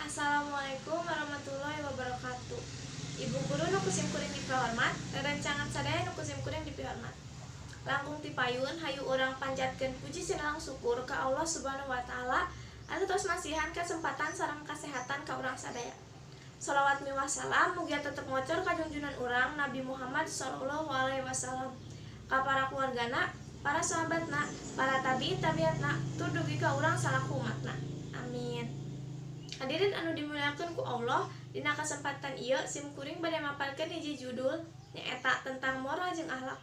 Assalamualaikum warahmatullahi wabarakatuh. Ibu guru nu ku simkuring dipihormat, rerencangan sadaya nu ku simkuring dipihormat. Langkung ti payun, hayu urang panjatkeun puji sareng syukur ka Allah Subhanahu wa Taala anu tos masihan kesempatan sareng kasehatan ka urang sadaya. Salawat miwah salam mugia tetep ngocor ka junjunan urang Nabi Muhammad sallallahu alaihi wasallam, ka para keluargana, para sahabatna, para tabiin tabiatna, tur dugi ka urang salaku umatna. Amin. Hadirin anu dimuliakeun ku Allah, dina kesempatan ieu sim kuring bade maparkeun hiji judul, nyaeta tentang moral jeung akhlak.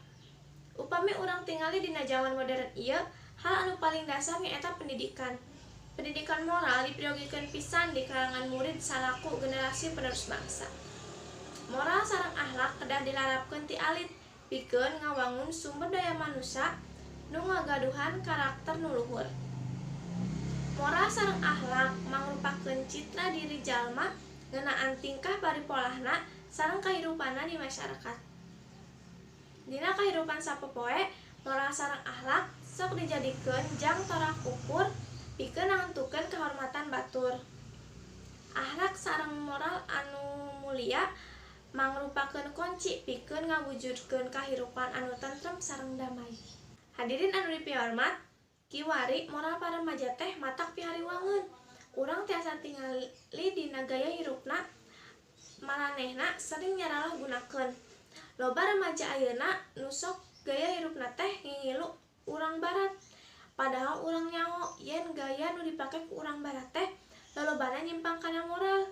Upami urang tingali dina zaman modern ieu, hal anu paling dasar nyaeta pendidikan. Pendidikan moral dipriyogikeun pisan di kalangan murid salaku generasi penerus bangsa. Moral sareng akhlak kedah dilarapkeun ti alit pikeun ngawangun sumber daya manusia nu ngagaduhan karakter nu luhur. Moral sareng akhlak mangrupakeun citra diri jalma ngeunaan tingkah paripolahna sareng kahirupanna di masyarakat. Dina kahirupan sapopoe, moral sareng akhlak sok dijadikeun jang tolak ukur pikeun nangtukeun kahormatan batur. Akhlak sareng moral anu mulia mangrupakeun kunci pikeun ngawujudkeun kahirupan anu tentrem sareng damai. Hadirin anu dipihormat, kiwari moral paremaja teh matak pihariwangeun. Urang tiasa tingali dina gaya hirupna maranehna sering nyaralahgunakeun. Loba remaja ayeuna nu sok gaya hirupna teh ngingilu urang Barat. Padahal urang nyaho yen gaya nu dipake ku urang Barat teh lolobana nyimpang kana moral.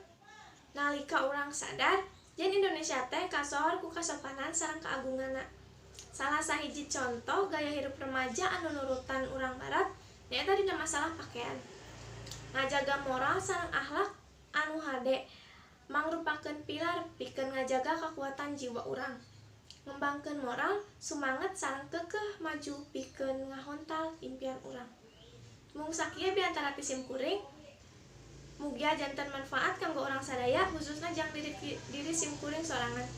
Nalika urang sadar yen Indonesia teh kasohor ku kasopanan sareng keagunganna. Salah sahiji contoh gaya hirup remaja anu nurutan urang Barat nyaeta dina masalah pakaian. Ngajaga moral sareng akhlak anu hade mangrupakeun pilar pikeun ngajaga kakuatan jiwa urang. Ngembangkeun moral, sumanget sareng keukeuh maju pikeun ngahontal impian urang. Mung sakieu biantara ti sim kuring, mugia janten manfaat kanggo urang sadaya, khususna jang diri sim kuring sorangan.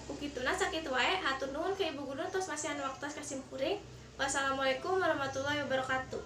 Ku kituna sakitu wae, hatur nuhun ka ibu guru tos masihan waktos ka sim kuring. Wassalamualaikum warahmatullahi wabarakatuh.